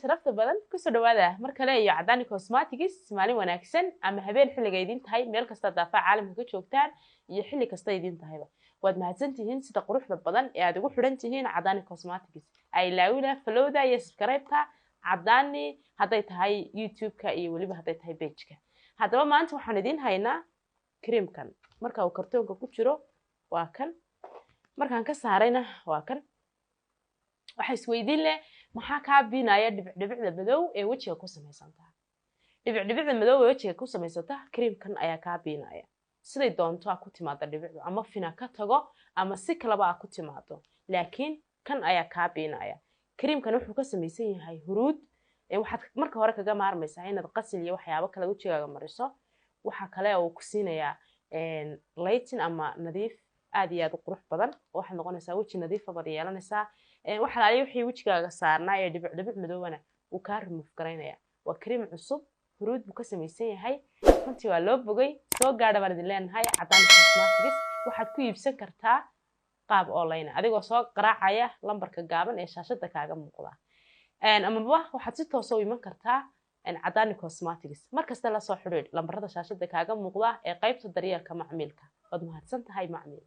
Sharafta badan, kusoo dhawaada mar kale iyo Cadaani Cosmetics. Maalin wanaagsan ama habeen, xilliga idin tahay, meel kasta daafaha caalamka ka joogtaan iyo xilli kasta idin tahayba, waad mahadsantihiin sida quruxda badan ee aad ugu xidhan tihiin Cadaani Cosmetics. Ay laawina followda iyo subscribe-ta Cadaani, hadday tahay YouTube-ka iyo weliba hadday tahay page-ka. Haddaba maanta waxaan idiin haynaa creamkan. Marka uu kartoonka ku jiro waa kan, markaan ka saarayna waa kan. Waxa isweydiin leh, maxaa kaa biinaya dhibicdhibicda madow ee wejiga ku samaysantaa? Dhibicdhibicda madow ee wejiga ku samaysata, creamkan ayaa kaa biinaya. Siday doonto a ku timaado dhibicdu, ama fina ka tago ama si kaleba a ku timaado, laakiin kan ayaa kaa biinaya. Creamkan wuxuu ka samaysan yahay huruud. Waxaad marka hore kaga maarmaysaa inaad qasil iyo waxyaabo kale wejigaaga mariso. Waxa kale oo ku siinayaa lightening ama nadiif aad iyo aad u qurux badan, oo waxaad noqonaysaa weji nadiifa baad yeelanaysaa. Waxa laaliya wixii wejigaaga saarnaa ee dhibic dhibic madoobana wuu kaa remove garaynaya. Waa cream cusub, huruud buu ka samaysan yahay. Runtii waa loo bogay. Soo gaadha baan idin leenahay Cadaani Cosmetics. Waxaad ku iibsan kartaa qaab online adigoo soo qaraacaya lambarka gaaban ee shaashada kaaga muuqda, amaba waxaad si toosa u iman kartaa Cadaani Cosmetics. Markasta lasoo xidhiidh lambarada shaashada kaaga muuqda ee qaybta daryeelka macmiilka. Waad mahadsan tahay, macmiil.